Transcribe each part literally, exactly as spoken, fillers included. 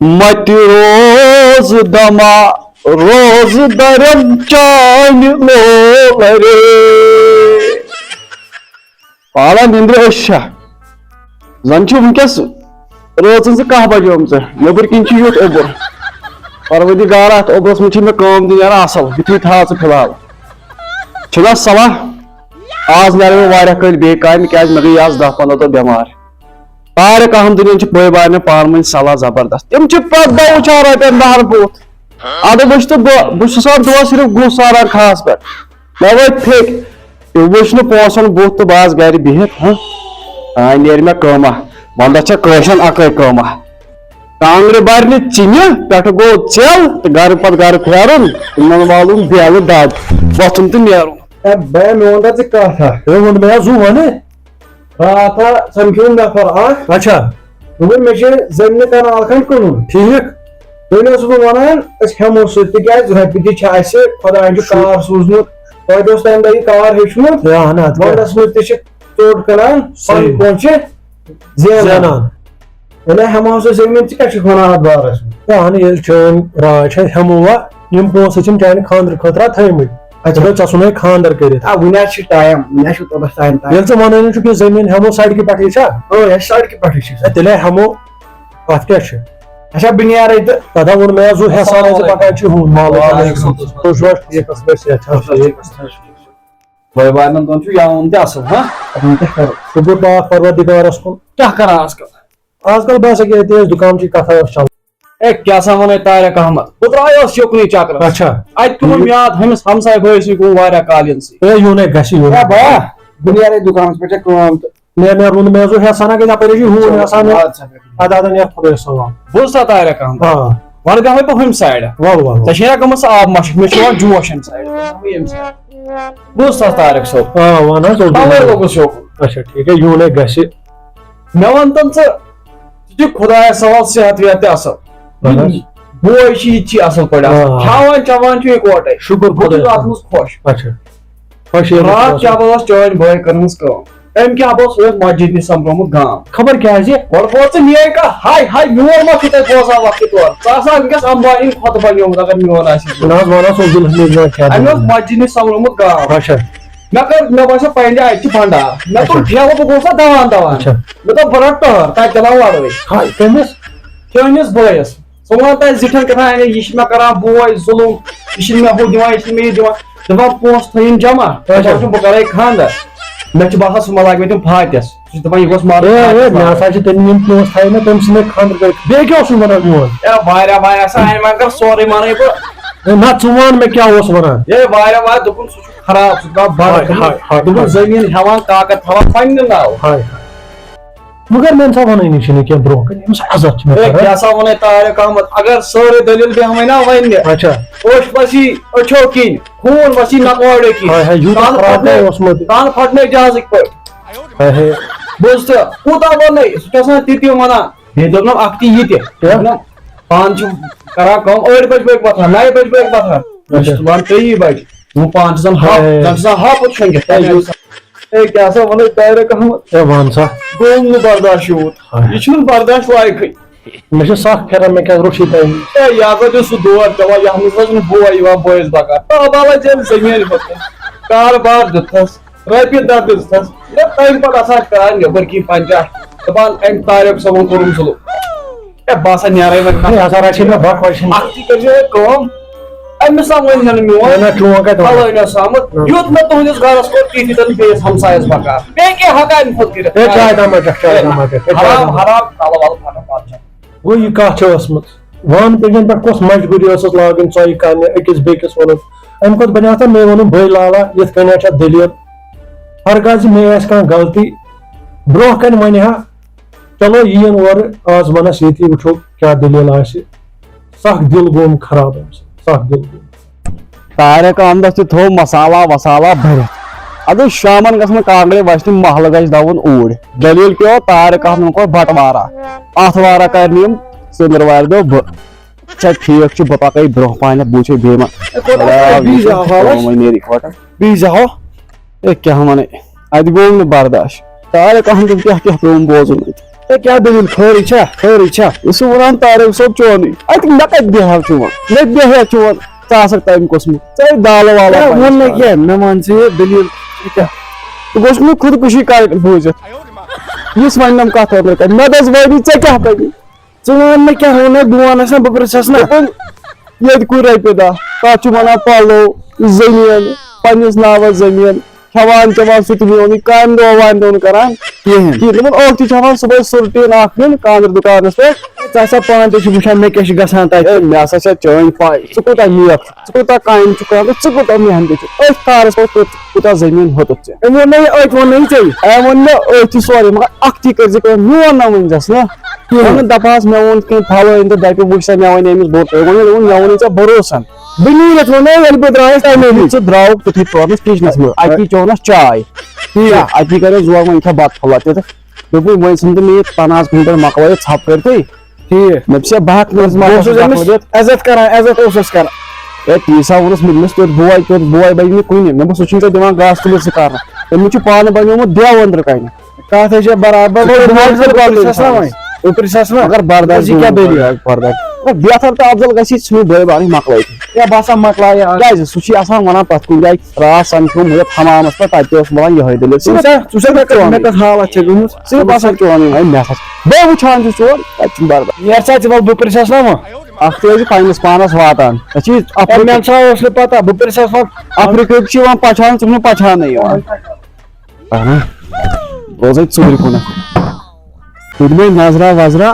متہِ روز دما روز درم چانہِ لولرِ۔ پالا نندرِ أچھ چھا؟ زن چھِ وٕنکیٚس رٲژ ہٕنٛز کاہ بجیمژٕ، نیٚبٕرۍ کِنۍ چھِ یُتھ اوٚبُر۔ پروردگارا، اتھ اوٚبرس منٛز چھِ مےٚ کٲم تہِ نیران اصل، یُتھُے تھاو ژٕ فی الحال۔ چھُنہ صلاح، آز نیرٕ بہٕ واریاہ کٲلۍ بیٚیہِ کامہِ، کیازِ مےٚ گٔے آز دَہ پنٛداہ دۄہ بٮ۪مار۔ طارق احمدُن چھِ بٲے بارنٮ۪ن پانہٕ ؤنۍ صلاح زبردست۔ تِم چھِ پرٛٮ۪تھ دۄہ وٕچھان رۄپین دَہَن بُتھ۔ اَدٕ وٕچھ تہٕ بہٕ، بہٕ چھُس آسان دۄہَس صرف گُہہ ساران کھاہَس پٮ۪ٹھ۔ مےٚ وٲتۍ پھیٚکۍ۔ تِم وٕچھ نہٕ پونٛسَن بُتھ تہٕ بہٕ آس گَرِ بِہِتھ۔ ہہ؟ تانۍ نیرِ مےٚ کٲمہ۔ وَنٛدَس چھےٚ کٲشرٮ۪ن اَکٲے کٲمہ۔ کانٛگرِ بَرنہِ ژِنہِ، پٮ۪ٹھٕ گوٚو ژٮ۪ل تہٕ گَرٕ پَتہٕ گَرٕ پھیرُن، تِمَن والُن بیلہٕ دَب، وۄتھُن تہٕ نیرُن۔ اے بیا، مےٚ وَن تہٕ ژٕ کَتھ اَکھ۔ ہے، ووٚن مےٚ ہا زُو وَنہٕ۔ راتھ ہا سَمکھیوٚم نفر اکھ۔ اچھا۔ دوٚپُن، مےٚ چھِ زٔمیٖنہِ کنال کھنٛڈ کٕنُن۔ ٹھیٖک۔ وۄنۍ اوسُس بہٕ وَنان، أسۍ ہٮ۪مو سُہ، تِکیٛازِ رۄپیہِ تہِ چھِ اَسہِ، خۄدایَن چھُ شُ- کار سوٗزمُت۔ تۄہہِ تہِ اوس تَمہِ دۄہ یہِ کار ہیوٚچھمُت۔ ہے، اَہَن حظ، اَدٕ کیٛاہ؟ وَنٛدَس منٛز تہِ چھِ ژوٚٹ کٕنان، صحیح۔ پَنُن پونٛسہٕ چھِ زینان۔ زینان۔ ییٚلہِ ہٮ۪مہٕ ہاو سُہ زٔمیٖن، ژٕ کیٛاہ چھُکھ وَنان اَتھ بارَس منٛز؟ ہے، اَہَن، ییٚلہِ چٲنۍ راے چھےٚ، ہٮ۪مو وۄنۍ، یِم پونٛسہٕ چھِنہٕ چانہِ خانٛدرٕ خٲطرٕ تھٲیمٕتۍ۔ اچھا۔ دوٚپمَے، ژےٚ ژھُنُے خانٛدر کٔرِتھ۔ آ، وٕنہِ حظ چھِ ٹایم، وٕنہِ حظ چھُ توٚتَس تام ٹایم۔ ییٚلہِ ژٕ وَنٲنی چھُکھ، یہِ زٔمیٖن ہٮ۪مو سڑکہِ پٮ۪ٹھٕے چھا؟ اۭں، یہِ چھِ سڑکہِ پٮ۪ٹھٕے چھِ۔ ہے، تیٚلہِ ہے ہٮ۪مو، اَتھ کیٛاہ چھُ؟ اچھا، بہٕ نیرَے تہٕ۔ پَتہٕ ووٚن مےٚ، زُو ہٮ۪سان ٲسۍ، پَکان چھِ ہُہُنٛد مالٕے۔ وعلیکُم السلام۔ تُہۍ چھِو حظ ٹھیٖک، اَصٕل پٲٹھۍ، صحت چھا ٹھیٖک؟ بٲے بارنٮ۪ن دۄن چھُ یَوُن تہِ اَصٕل، ہاں؟ اَدٕ وۄنۍ کیٛاہ کَرو؟ شُکُر پاک پروردگارَس کُن۔ کیٛاہ کَران آز کَل؟ آز کَل باسان کہِ ییٚتہِ ٲسۍ دُکانچی کَتھا ٲس چَلان۔ اے، کیٛاہ سا وَنَے طارق احمد؟ بہٕ درٛایوس یوٚکنُے چَکرَس۔ اچھا۔ اَتہِ پیوٚم یاد ہُمِس ہمساے بٲے سٕے گوٚو واریاہ کالٮ۪ن سۭتۍ۔ اے، یوٗنے گژھِ یوٗنے۔ اے، بیا، بہٕ نیرَے دُکانَس پٮ۪ٹھ، ژےٚ کٲم تہٕ۔ مےٚ، مےٚ روٗد، مےٚ حظ اوس یَژھان اَکھ گژھِ اَپٲرۍ حظ چھُ ہوٗن یَژھان مےٚ۔ اَدٕ سا، بیٚہہ۔ اَدٕ، اَدٕ، نیرٕ خۄدایَس حوالہٕ۔ بوٗزتھا طارق احمد؟ آ۔ وَلہٕ بیٚہمَے بہٕ ہُمہِ سایڈٕ۔ وَلہٕ، وَلہٕ، وَلہٕ۔ ژےٚ چھےٚ نہ گٔمٕژ سۄ آب مَشٕک، مےٚ چھُ یِوان جوش اَمہِ سایڈٕ۔ بہٕ بیٚہمَے ییٚمہِ سایڈٕ۔ بوٗزتھا طارق صٲب؟ آ، وَن حظ، اوس تَوَے بہٕ لوٚگُس یوکُن۔ اچھا، ٹھیٖک ہے، یوٗنے گژھِ۔ مےٚ وَن تَن ژٕ، ژٕ چھُکھ خۄدایَس حوالہٕ صحت ویحت تہِ اَصٕل۔ اَہَن حظ۔ بوے چھُ، یہِ تہِ چھُ اَصٕل پٲٹھۍ آسان۔ آ۔ کھٮ۪وان چٮ۪وان چھُ یِکوَٹَے۔ شُکُر خۄدایَس کُن۔ اَتھ منٛز خۄش۔ اچھا۔ خۄش یِوان راتھ خۄش۔ کیٛاہ بہٕ اوس چٲنۍ بٲے کٔرمٕژ کٲم۔ أمۍ کیٛاہ بہٕ اوس، یہِ اوس مسجد نِش سۄمبرومُت گام۔ خبر کیٛازِ؟ گۄڈٕ بوز ژٕ میٛٲنۍ کَتھ، ہاے ہاے، میون ما چھُ تۄہہِ بوزان وقتہِ طور؟ ژٕ آسہٕ ہا وٕنکٮ۪س امبانی ہُنٛد خۄطبہ نیومُت اگر میون آسہِ۔ نہ حظ، وَن حظ، عبدالحمید ما کیٛاہ اَمہِ اوس دٔلیٖل؟ مسجد نِش سۄمبرومُت گام۔ اچھا۔ مےٚ کٔر، مےٚ باسیو پننہِ اَتہِ چھِ بنڈار۔ مےٚ تُل اچھا۔ ٹھیلہٕ، بہٕ گوٚوُس نا دوان دوان۔ اچھا۔ مےٚ دوٚپ، بہٕ رَٹہٕ ٹٲر، تَتہِ چلاو لڑٲے۔ ہاے، کٔمِس؟ چٲنِس بٲیِس۔ ژٕ وَن تَتہِ زِٹھٮ۪ن کیٛاہ تام، یہِ چھِ مےٚ کران بوے ظُلُم، یہِ چھِنہٕ مےٚ ہُہ دِوان، یہِ چھِنہٕ مےٚ یہِ دِوان۔ دَپان، پونٛسہٕ تھٲیِن جمع، اچھا۔ دَپان چھُم، بہٕ کَرَے خانٛدر۔ مےٚ چھِ باسان، سُہ ما لاگہِ مےٚ تِم فاتِس۔ سُہ چھُ دَپان، یہِ گوٚژھ مَرُن اے، اے، فاتِس مےٚ مَرُن۔ ہسا چھِ تٔمۍ یِم پونٛسہٕ تھایہِ مےٚ تٔمۍ سٕنٛدِ خانٛدرٕ کٔرِتھ۔ بیٚیہِ کیٛاہ اوس یہِ وَنان میون؟ اے، واریاہ، واریاہ، سا، اَمہِ وَنہِ کَر سورُے وَنَے بہٕ۔ اے، نہ، ژٕ وَن مےٚ کیٛاہ اوس وَنان۔ اے، واریاہ، واریاہ، دوٚپُن، سُہ چھُ خراب، سُہ چھُ دَپان، بَڑٕ ہاے، دوٚپُن، ہاے، ہاے، دوٚپُن، ہاے۔ زٔمیٖن ہٮ۪وان، کاکَد تھاوان پنٛنہِ ناوٕ۔ ہاے، ہاے۔ مگر مےٚ نہ سا وَنٲنی چھِنہٕ کینٛہہ برونٛہہ کَنہِ، أمِس عزت چھِ مےٚ ہے، کران۔ کیٛاہ سا وَنَے طارق احمد، اگر سٲرٕے دٔلیٖل بیٚہمَے نا وَننہِ، اچھا۔ اوٚش پَسی أچھو کِنۍ، خوٗن وَسی نَکوڈو کِنۍ۔ ہاے ہاے، یوٗتاہ کَن خراب پھَٹنَے، اوسمُت۔ کَن پھَٹنَے جہازٕکۍ پٲٹھۍ۔ ہاے ہاے۔ بوٗز ژٕ، کوٗتاہ وَنَے، سُہ چھُ آسان تِتی وَنان۔ بیٚیہِ دوٚپنَم اَکھ تہِ یہِ تہِ۔ کیٛاہ؟ دوٚپنَم، پانہٕ چھِ کران کٲم، ٲٹھِ بَجہِ بٲگۍ وۄتھان، نَیہِ بَجہِ بٲگۍ وۄتھان۔ أسۍ چھِ اچھا۔ تُلان ترٛیٚیہِ بَجہِ۔ وۄنۍ پانٛژِ زَن ہاپُت، ہے۔ زَن چھِ آسان ہاپُت شۄنٛگِتھ۔ ہے، یُس ہے، کیٛاہ سا وَنَے طارق احمد؟ ہے، وَن سا۔ گوٚو نہٕ برداش یوٗت۔ ہاے۔ یہِ چھُنہٕ برداش لایقٕے۔ مےٚ چھِ سَخ پھیران، مےٚ کیٛاہ روٚٹ یہِ تَمہِ وِزِ۔ ہے، یہِ ہسا چھُ سُہ دور چلان، یَتھ منٛز ہسا چھُنہٕ بوے یِوان بٲیِس بکار۔ تہٕ عدالت ییٚلہِ زٔمیٖن ہیوٚتُن، کارٕبار دیُتنَس، رۄپیہِ دَہ دِژنَس، ہے، تَمہِ پَتہٕ ہسا چھِ کران نیٚبٕرۍ کِنۍ پنچاہ، دَپان، أمۍ طارق صٲبُن کوٚرُن ظُلُم۔ ہے، بہٕ ہسا نیرَے وۄنۍ۔ ہے، یہِ ہسا رَچھِ مےٚ بَکھ وَچھِ۔ اَکھ چیٖز کٔرۍزیو ہے کٲم، أمِس سا وۄنۍ زَن میون نہ، نہ، چون کَتہِ وَنہٕ؟ فلٲنۍ اوس آمُت، نہ۔ یُتھ مےٚ تُہٕنٛدِس گَرَس کوٚر، تِتھی تَن بیٚیِس ہمسایَس بکار۔ بیٚیہِ کیٛاہ ہٮ۪کان أمۍ پَتہٕ کٔرِتھ؟ ہے، چاے تام ما چَکھ، چاے تام ما چَکھ، ہے، چاے حرام، تام ما چَکھ۔ حرام، تَلہٕ وَلہٕ پھَٹہٕ پَتہٕ چھَکھ۔ گوٚو، یہِ کَتھ چھِ ٲسمٕژ؟ وَن پیٚٹھٮ۪ن پٮ۪ٹھ کۄس مجبوٗری ٲسٕس لاگٕنۍ ژۄیہِ کَرنہِ، أکِس بیٚکِس وَنُن؟ اَمہِ کھۄتہٕ بَنیٛاو تَتھ مے وَنُن، بٲے لالا، یِتھ کٔنۍ چھےٚ دٔلیٖل۔ ہرگاہ زِ مے آسہِ کانٛہہ غلطی، برٛونٛہہ کَنہِ وَنہِ ہا، چلو یِیِن اورٕ، آز وَنَس ییٚتی، وٕچھو کیٛاہ دٔلیٖل آسہِ۔ سَخ دِل گوٚوُم خراب اَمہِ سۭتۍ، سَخ دِل گوٚوُم۔ طارق احمدس تہِ تھوٚو مسالہ وسالہ بٔرِتھ۔ اَدٕ شامن گژھن کانٛگرِ وچھنہِ، محلہٕ گژھِ دَوُن اوٗرۍ۔ دٔلیٖل پیوٚو طارق احمدن کوٚر بٹوارا۔ آتھوارا کرنہِ یِم، ژٔنٛدٕروارِ دۄہ بہٕ۔ اچھا، ٹھیٖک چھُ، بہٕ پکے برٛونٛہہ پہنتھ، بہٕ وٕچھے بیٚیہِ ما۔ ہے، کوتاہ خۄدایا، چھُ بی وٕچھے زاہا، وَلہٕ؟ کٲم وۄنۍ نیرِ اِکوٹہٕ۔ بی زاہا۔ ہے، کیٛاہ وَنَے، اَتہِ گوٚو نہٕ برداش۔ طارق احمدُن کیٛاہ کیٛاہ پیوٚوُم بوزُن اَتہِ۔ ہے، کیٛاہ دٔلیٖل؟ خٲرٕے چھا؟ خٲرٕے چھا؟ یہِ چھُ وَنان طارق صٲب چونُے۔ اَتہِ مےٚ کَتہِ بیٚہہ ہا چون؟ مےٚ تہِ بیٚہہ ہا چون۔ ژٕ آسَکھ تَمہِ قٕسمُک۔ ژےٚ دالہٕ والہٕ ہے، پَنٕنۍ ووٚن نہٕ کانٛہہ۔ کینٛہہ۔ مےٚ وَن ژٕ یہِ دٔلیٖل، یہِ کیٛاہ؟ ژٕ گوٚژھ نہٕ خودکُشی کَرٕنۍ بوٗزِتھ۔ یُس وَنہِ نَم کَتھ أنٛدرٕ کَنہِ۔ مےٚ دوٚپُس، وَنہِ ژےٚ کیٛاہ بَنہِ؟ ژٕ وَن مےٚ کیٛاہ ووٚن، ژٕ وَن اَسہِ نا، بہٕ پرٛژھَس نا۔ دوٚپُن، ییٚتہِ کُے رۄپیہِ دَہ، تَتھ چھُ وَنان پَلو، زٔمیٖن، پنٛنِس ناوَس زٔمیٖن، کھٮ۪وان چٮ۪وان سُہ تہِ میونٕے، کامہِ دۄہ وامہِ دۄہ نہٕ کران کِہیٖنۍ۔ کِہیٖنۍ۔ دوٚپُن، أتھۍ تہِ چھِ ہٮ۪وان صُبحٲے سُرٹیٖن اکھ نیُن کانٛدرٕ دُکانَس پٮ۪ٹھ۔ ژٕ ہسا پانہٕ تہِ چھُکھ وٕچھان، مےٚ کیٛاہ چھِ گژھان تَتہِ۔ ہے، مےٚ ہسا چھےٚ چٲنۍ پَے، ژٕ کوٗتاہ نیک چھُکھ، ژٕ کوٗتاہ کامہِ چھُکھ کران تہٕ ژٕ کوٗتاہ محنتی چھُکھ۔ أتھۍ کارَس پٮ۪ٹھ کوٗت-، کوٗتاہ زٔمیٖن ہیوٚتُتھ ژےٚ؟ أمۍ ووٚن مےٚ یہِ، أتھۍ ووٚن مےٚ یہِ ژےٚ۔ أمۍ ووٚن مےٚ أتھۍ سورُے، مگر اَکھ چیٖز کٔرۍ زِ کٲم، میون نہ ؤنۍ زَس نا۔ کِہیٖنۍ۔ وَنہٕ دَپہٕ ہَس، مےٚ ووٚن کینٛہہ پھلٲنۍ تہٕ دَپہِ، وٕچھ سا، مےٚ وَنے أمِس بوٚڑ، تٔمۍ ووٚن، مےٚ ووٚن، مےٚ ووٚنُے ژےٚ بروسَن۔ بہٕ نیٖرِتھ ووٚن مےٚ، ییٚلہِ بہٕ درٛایَس تَمے وِزِ۔ ژٕ درٛاوُکھ تیُتھُے ژورنَس کِچنَس منٛز، اَتی چوٚونَس چاے۔ ٹھیٖک۔ یا اَتی کَرٮ۪س زوغ، وۄنۍ کھےٚ بَتہٕ پھوٚلہ تہِ تہٕ دوٚپُن، وۄنۍ ژھٕن تہٕ مےٚ یہِ تَنازٕ کُنہِ پٮ۪ٹھ مۄکلٲیِتھ ژھۄپہٕ کٔرِتھٕے۔ ٹھیٖک۔ مےٚ دوٚپُس، ہے، بہٕ ہٮ۪کہٕ نہٕ حظ بہٕ اوسُس مۄکلٲیِتھ أمِس ژھۄپہٕ کٔرِتھ۔ عزت کَران، عزت اوسُس کَران۔ ہے، تی سا ووٚنُس، مےٚ دوٚپمَس، تیُتھ بوے، تیُتھ بوے بَنہِ نہٕ کُنہِ۔ مےٚ دوٚپمَس، سُہ چھُنہٕ ژےٚ دِوان گاسہٕ تُلِتھ سُہ کَرنہٕ۔ تٔمِس چھُ پانہٕ بَنیومُت دیو أنٛدرٕ کَنہِ۔ کَتھ ہے چھےٚ برابر، ژٕ وۄنۍ چھُ بہٕ برداشت اوپرِ چھَس نا وۄنۍ۔ اوپرِ چھَس نا۔ مگر برداشت یہِ کیٛاہ دٔلیٖل؟ برداشت۔ بہتر تہٕ افضل گژھِ، یہِ ژھٕنِو بٲے بارٕنۍ مۄکلٲیِتھ۔ ہے، بہٕ ہسا مۄکلایہِ آز۔ کیٛازِ؟ سُہ چھُ آسان وَنان پرٛٮ۪تھ کُنہِ جایہِ، راتھ سَمکھیوٚم ہُتھ حمامَس پٮ۪ٹھ، تَتہِ تہِ اوس وَنان یِہوٚے دٔلیٖل۔ ژٕ وٕچھ سا، ژٕ وٕچھ سا مےٚ کَتھ، مےٚ کَتھ حالت چھےٚ گٔمٕژ۔ صرف آسان چون یِہوٚے مےٚ سا۔ بہٕ وٕچھان چھُس چون، تَتہِ چھُنہٕ برداشت۔ یَتھ سا ژٕ وَل بہٕ پرٛژھَس نا وۄنۍ۔ اَکھ تہِ ٲسۍ پنٛنِس پانَس واتان۔ أسۍ چھِ ہے، مےٚ نہ سا اوس نہٕ پَتہ، بہٕ پرٛژھَس وۄنۍ۔ اَفریٖقہٕ چھِ یِوان پَچھاونہٕ، ژٕ چھُکھ نہٕ پَچھاونٕے یِوان۔ اہن۔ روزے ژوٗرِ کُنتھ۔ تُلۍ مےٚ نظرا وظرا۔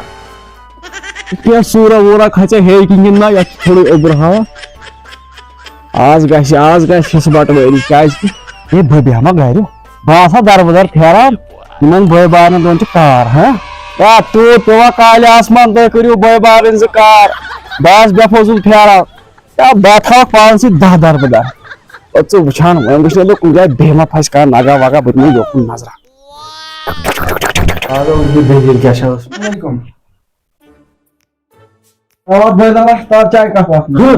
کینٛہہ سوٗرا ووٗرا کھژے ہے کِنہٕ نہ، یتھ چھُ تھوڑے اوٚبرٕ ہوا۔ آز گژھِ، آز گژھِ حصہٕ بٹوٲری، کیازِ کہِ ہے بہٕ بیٚہمہ گرِ۔ بہٕ آسہٕ ہا دربٕدر پھیران، یِمن بٲے بارنٮ۪ن دۄن چھُ کار، ہاں؟ آ، تیوٗت پیوٚوا کالہِ آسمان، تُہۍ کٔرِو بٲے بارٕنۍ زٕ کار۔ بہٕ آسہٕ بے فضوٗل پھیران۔ یا بہٕ تھاوَکھ پانَس سۭتۍ دَہ دربٕدر۔ او ژٕ وٕچھان، وۄنۍ وٕچھ نہٕ مےٚ کُنہِ جایہِ بیٚیہِ ما پھسہِ کانٛہہ نگا وگا، بہٕ دِمہٕ یوکُن نظرا۔ آ، یہِ دٔلیٖل کیٛاہ چھےٚ ٲس؟ وعلیکُم۔ آ، بہٕ دَپہٕ، تَتھ چایہِ کپ اکھ۔ ہُہ۔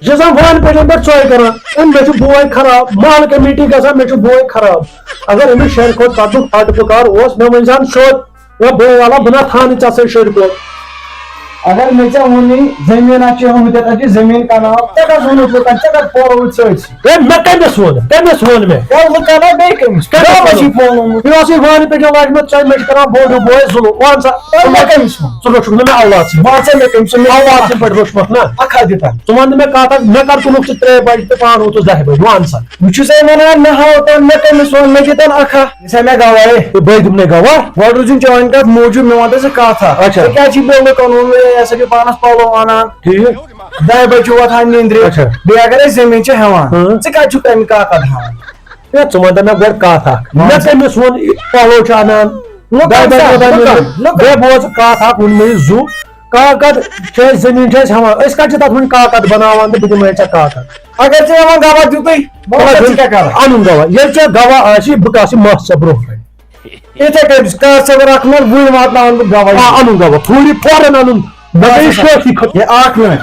یہِ چھِ آسان وانہٕ پٮ۪ٹھٮ۪ن پٮ۪ٹھ ژۄے کران۔ أمۍ، مےٚ چھُ بوے خراب، محلہٕ کمیٹی گژھان، مےٚ چھُ بوے خراب۔ اگر أمِس شرِ کھۄتہٕ ژۄدُک پھٹہٕ پُکار اوس، مےٚ ؤنۍ زَن سیوٚد۔ ہے بوے والا، بہٕ نہ تھاونہٕ ژےٚ سۭتۍ شُرۍ کول۔ اگر مےٚ ژےٚ ووٚنُے، زٔمیٖن اَتھ چھِ ہُمہٕ دِتھ، اَتھ چھِ زٔمیٖن کَنال، ژےٚ کَس ووٚنُتھ لُکَن، ژےٚ کَتھ پھورُوُتھ سٲرسٕے؟ ہے، مےٚ کٔمِس ووٚن؟ کٔمِس ووٚن مےٚ؟ ہے، لُکَن ہا بیٚیہِ کٔمِس؟ کٔمِس گامَس ووٚن؟ چھُے فون آمُت۔ مےٚ اوسُے وانہِ پٮ۪ٹھ لٲجمٕژ، ژےٚ مےٚ چھُ کَران بوٚڑ بوے ظُلُم۔ وَن سا، ہے، مےٚ کٔمِس ووٚن؟ ژٕ روٚٹھُکھ نہٕ مےٚ اولاد سۭتۍ۔ وَن سا، مےٚ کٔمِس ووٚن؟ اولاد سٕنٛدۍ پٲٹھۍ روٚٹھ مےٚ نا۔ اَکھ ہَتھ دِتَن۔ ژٕ وَن نہٕ مےٚ کَتھ اَکھ، مےٚ کَر تُلُکھ ژٕ ترٛےٚ بَجہِ تہٕ پانہٕ ووتُس دَہہِ بَجہِ، وَن سا۔ بہٕ چھُسے وَنان، مےٚ ہاو تَن، مےٚ کٔمِس ووٚن، مےٚ دِتَن اَکھ ہَتھ۔ یہِ چھا مےٚ گواہ؟ ہے، بہٕ دِمہٕ نے گواہ۔ گۄڈٕ روٗزِن چٲنۍ کَتھ موٗجوٗب، مےٚ وَن تہٕ ژٕ کَتھ اَکھ۔ اچھا۔ ژےٚ کیٛازِ چھُے بیٚیہِ لُکَن ووٚنمُت، ہے، یہِ ہسا چھُ پانَس پَلو اَنان۔ ٹھیٖک۔ دَہہِ بَجہِ چھُ وۄتھان نِنٛدرِ۔ اچھا۔ بیٚیہِ اگر أسۍ زٔمیٖن چھِ ہٮ۪وان، ہاں۔ ژٕ کَتہِ چھُکھ تَمہِ کاکَد ہٮ۪وان؟ ہے، ژٕ وَن تہٕ مےٚ گۄڈٕ کَتھ اَکھ۔ وَن مےٚ سا۔ کٔمِس ووٚن یہِ پَلو چھُ اَنان؟ لُکَن دَہہِ بَجہِ سا، وۄتھان لُکَن، نِنٛدرِ۔ لُکَن۔ بیٚیہِ بوز کَتھ اَکھ، ووٚن مےٚ یہِ زُو۔ کاکَد چھِ اَسہِ زٔمیٖن چھِ اَسہِ ہٮ۪وان۔ أسۍ کَتہِ چھِ تَتھ وۄنۍ کاکَد بَناوان تہٕ بہٕ دِمہٕ ہے ژےٚ کاکَد؟ اگر ژےٚ یِوان گواہ دیُتُے، وَلہٕ ژٕ کیٛاہ کَرَکھ؟ اَنُن گواہ۔ ییٚلہِ ژےٚ گواہ آسی، بہٕ کَس یہِ مَس ژےٚ برٛونٛہہ کَنہِ۔ یِتھَے کٔنۍ چھُ کَس ژےٚ بہٕ رَکھ منٛز وٕنۍ واتناوَن بہٕ گواہ۔ آ، اَنُن گواہ۔ فوری فوراً اَنُن۔ مےٚ گٔے شٲخی کھٔژ۔ ہے، اَکھ مِنَٹ۔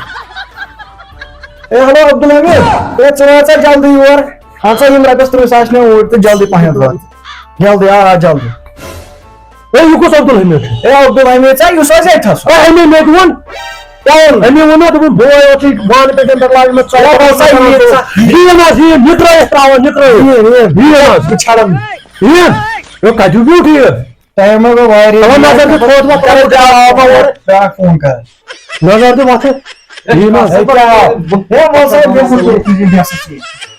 ہے، ہٮ۪لو، عبدالحمید۔ ہے، ژٕ وَن سا جلدی یور۔ ہَتہٕ سا یِم رۄپیَس تٕرٛہ ساس مےٚ اوٗرۍ تہٕ جلدی پَہَم وات۔ جلدی، آ، آ، جلدی۔ ہے، یہِ کُس عبدالحمید چھُ؟ ہے، عبدالحمید چھا، یُس حظ ییٚتہِ تھَس؟ ہے، اَمے مےٚ تہِ ووٚن۔ کیٛاہ ووٚن؟ أمۍ ووٚن نا، دوٚپُن، بوے اوسُے وانہٕ پٮ۪ٹھ پٮ۪ٹھ لاجمٕژ ژۄچہِ۔ ہے، وَلہٕ سا، یہِ ژا-، یہِ نہ حظ، یہِ نِترٲیِتھ ترٛاوان، نِترٲیِتھ۔ یہِ، یہِ، یہِ نہ حظ۔ بہٕ چھَڑَم۔ یہِ؟ ہے، کَتہِ چھُکھ بیوٗٹھ یہِ؟ ٹایم ما گوٚو واریاہ۔ چلو، نظر دِ، تھوٚد وۄتھ، چلو، چلو، چلو، چلو۔ بیٛاکھ فون کَر۔ نظر دِ وۄتھٕ۔ یہِ نہ حظ۔ ہے، کیٛاہ؟ ہے، وَلہٕ سا، یہِ کُس چھُ؟ یہِ کیٛاہ سا چھُ؟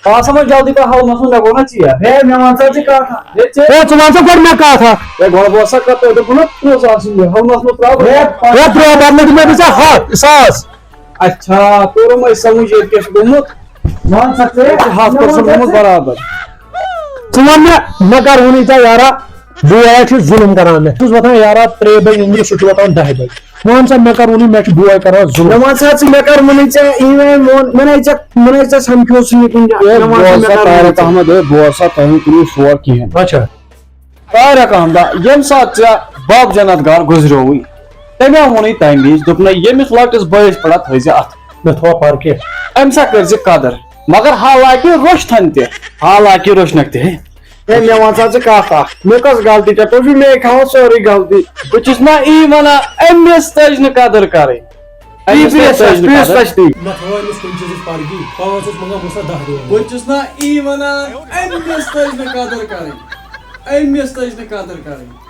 آ، سا وۄنۍ جلدی پَہَم، ہاوُس منٛز مےٚ گوٚو نا ژیر۔ ہے، مےٚ وَن سا ژٕ کَتھ اَکھ۔ ہے، ژٕ ہے، ژٕ وَن سا گۄڈٕ مےٚ کَتھ اَکھ۔ ہے، گۄڈٕ بوز سا کَتھ، تۄہہِ دوٚپوُ نا تٕرٛہ ساس چھِ مےٚ، ہاوُس منٛز ترٛاو۔ ہے، ہے، ترٛوو، پَتہٕ مےٚ دِمَے بہٕ ژےٚ ہَتھ ساس۔ اچھا، توٚرُم اَسہِ سَمٕجھ ییٚتہِ کیٛاہ چھُ گوٚمُت۔ وَن سا ژٕ۔ ییٚتہِ چھُ ہَتھ پٔرسَنٛٹ گوٚمُت برابر۔ ژٕ وَن مےٚ، مےٚ کَر ووٚنُے ژےٚ یارا، بوے چھُ ظُلُم کَران مےٚ۔ بہٕ چھُس وۄتھان یارا ترٛیٚیہِ بَجہِ نِنٛدرِ، سُہ چھُ وۄتھان دَہہِ بَجہِ۔ وَن سا، مےٚ کَر ووٚنُے مےٚ چھُ بوے کَران ظُلُم؟ مےٚ وَن سا ژٕ، مےٚ کَر ووٚنُے ژےٚ، یہِ مےٚ ووٚن، مےٚ نَے ژےٚ، مےٚ نَے ژےٚ سَمکھیوسُے یہِ کُنہِ جایہِ۔ ہے، مےٚ وَن سا، بوز مےٚ سا، کَر ووٚنُے طارق ژےٚ؟ احمد، ہے، بوز سا، تۄہہِ ہُنٛد کُنہِ شوق کِہیٖنۍ۔ اچھا۔ طارق احمد، ییٚمہِ ساتہٕ ژےٚ بَب جنت گار گُزریووُے، تٔمۍ ہا ووٚنُے تَمہِ وِزِ، دوٚپنَے، ییٚمِس لۄکٹِس بٲیِس پٮ۪ٹھ تھٲیزِ اَتھٕ۔ مےٚ تھوٚوا پَرٕ کینٛہہ؟ أمِس ہا کٔرزِ قدر، مگر حالانکہِ روٚچھتھَن تہِ، حالانکہِ روٚچھنَکھ تہِ، ہے، ہے، مےٚ وَن سا ژٕ کَتھ اَکھ، مےٚ کۄس غلطی چھےٚ؟ تُہۍ چھِو مے تھاوان سٲرٕے غلطی۔ بہٕ چھُس نہ یی وَنان، أمِس تٔج نہٕ قدٕر کَرٕنۍ۔ أمِس أمِس تٔج تٔج نہٕ نہٕ قدٕر۔ قدٕر۔ نہ تھاوان أمِس کُنہِ چیٖزٕچ پرگی، پانٛژھ اوس منٛگان، بہٕ اوسُس نہ دَہ دِوان۔ بہٕ چھُس نہ یی وَنان، أمِس تٔج نہٕ قدٕر کَرٕنۍ۔ أمِس تٔج نہٕ قدٕر کَرٕنۍ۔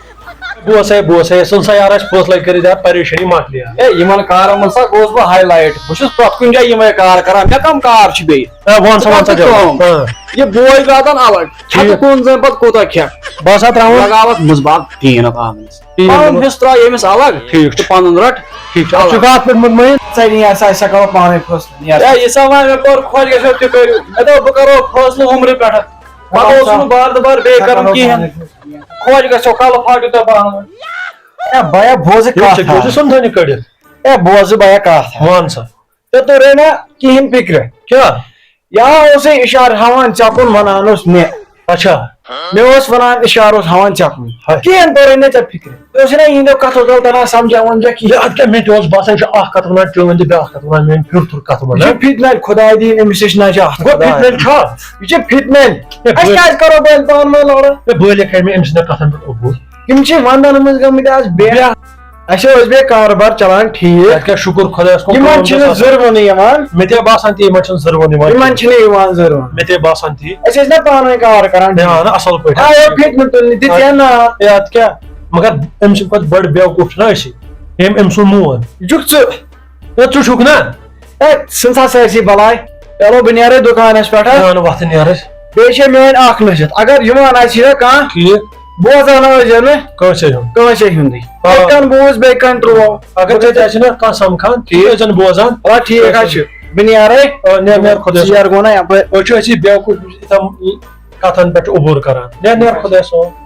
بوس ہے، بوس ہے، سُن سا یار، اَسہِ فٲصلَے کٔرِتھ، یار، پریشٲنی مۄکلے یار۔ ہے، یِمن کارن منٛز سا گوس بہٕ highlight۔ بہٕ چھُس پرٛٮ۪تھ کُنہِ جایہِ یِمے کار کران۔ مےٚ کم کار چھِ بیٚیہِ؟ ہے، وَن سا، ژٕ وَن سا کر ژٕ جواب۔ کٲم۔ ہاں۔ یہِ بوے واتان الگ، ٹھیٖک۔ کھٮ۪تہٕ کُن زَن پتہٕ کوٗتاہ کھٮ۪کھ؟ بہٕ ہسا ترٛاوَن۔ لگاوَتھ منٛز باگ ٹیٖن اَتھ آنٛگنَس۔ ٹیٖن پَنُن اَنٛگنَس۔ حِصہٕ ترٛاو ییٚمِس الگ، ٹھیٖک چھُ۔ تہٕ پَنُن رَٹ۔ ٹھیٖک چھُ۔ اَتھ چھُ الگ۔ کَتھ پٮ۪ٹھ مُطمَعیٖن؟ ژَے نیر سا، أسۍ ہا کَرو پانَے فٲصلہٕ، نیر سا۔ ہے، یہِ سا وۄنۍ مےٚ کوٚر خۄش گژھیو تہِ کٔرِو۔ مےٚ دوٚپ بہٕ کَرو فٲصلہٕ عُمرٕ پٮ۪ٹھ۔ پَتہٕ اوس نہٕ بار دُبار بیٚیہِ کَرُن کِہیٖنۍ۔ خۄش گژھیو، کَلہٕ پھاٹِو تۄہہِ پانہٕ ؤنۍ۔ ہے بیا، بوزٕ ٹھیٖک کَتھ چھُ، اَکھ۔ بوزٕ سُنٛد تھٲینہِ کٔڑِتھ۔ ہے بوزٕ بیا کَتھ اَکھ۔ وَن سا۔ ژےٚ توٚرے نا کِہیٖنۍ فِکرِ؟ کیٛاہ؟ یا اوسُے اِشارٕ ہاوان ژےٚ کُن، وَنان اوس مےٚ۔ اچھا۔ مےٚ اوس وَنان اِشارٕ اوس ہاوان ژےٚ کُن۔ ہاے۔ کِہیٖنۍ توٚرے نہٕ ژےٚ فِکرِ۔ ژےٚ اوسُے نا یِہِنٛدیو کَتھو تَل تَران سَمجھاوُن ژےٚ کِہیٖنۍ۔ ہے، اَدٕ کیٛاہ، مےٚ تہِ اوس باسان، یہِ چھُ اَکھ کَتھ وَنان چٲنۍ تہٕ بیٛاکھ کَتھ وَنان میٛٲنۍ، ہیوٚر تھوٚر کَتھ یہِ وَنان۔ چھُ فِتنہٕ، خۄداے دِیِن أمِس نِش نجات، گوٚو خۄداے۔ فِتنہٕ چھا؟ یہِ چھُ فِتنہٕ۔ ہے، أسۍ بٔلۍ کیٛازِ کَرو بٔلۍ پانہٕ ؤنۍ لَڑٲے؟ ہے، بٔلۍ ہے کَرِ مےٚ أمۍ سٕنٛدٮ۪ن کَتھَن پٮ۪ٹھ عبوٗر۔ یِم چھِ وَنٛدَن منٛز گٔمٕتۍ آز بے۔ بے۔ اَسہِ اوس بیٚیہِ کارٕبار چَلان ٹھیٖک۔ اَدٕ کیٛاہ، شُکُر خۄدایَس کُن، یِمَن کٲم چھِنہٕ چھِ آسان۔ زٕروُنہٕ یِوان۔ مےٚ تہِ باسان تی، یِمَن چھِنہٕ زٕروُنہٕ یِوان۔ یِمَن چھِنہٕ یِوان زٕروُن۔ مےٚ تہِ باسان تی۔ أسۍ ٲسۍ نہ پانہٕ ؤنۍ کار کَران ہے، ٹھیٖک۔ اَہَن، اَصٕل پٲٹھۍ۔ آیو فِتنہٕ تُلنہِ، دِژ ہے نار۔ ہے، اَدٕ کیٛاہ، مگر أمۍ سٕنٛدِ کھۄتہٕ بٔڑ بیوقوٗف چھُنہ أسی۔ ییٚمۍ أمۍ سُنٛد مون۔ چھُکھ ژٕ۔ ہے، ژٕ چھُکھ نہ۔ ہے، ژٕ ژھٕن سا سٲرسٕے بَلاے۔ چلو، بہٕ نیرَے دُکانَس پٮ۪ٹھ، ہا۔ ہے، اَنہٕ وۄتھٕ نیرَس۔ بیٚیہِ چھےٚ میٛٲنۍ اَکھ نٔژِتھ۔ اگر یِوان آسہِ ہا کانٛہہ، ٹھیٖک۔ بوزان ٲسۍ زیو نہٕ کٲنٛسے ہُنٛد۔ کٲنٛسے ہُنٛدُے۔ آ۔ یِتھ کٔنۍ بوٗز بیٚیہِ کَنٹرول۔ اگر ژےٚ تہِ آسہِ نہ کانٛہہ سَمکھان، ٹھیٖک۔ ژٕ ٲسۍ زَن بوزان۔ آ، ٹھیٖک حظ چھُ۔ بہٕ نیرَے۔ آ، نیر، نیر خۄدایَس ژیر گوٚو نہ یَپٲرۍ۔ أسۍ چھِ أسی بیوقوٗف یِتھٮ۪ن کَتھَن پٮ۪ٹھ عبوٗر کَران۔ نیر، نیر خۄدایَس حوالہٕ۔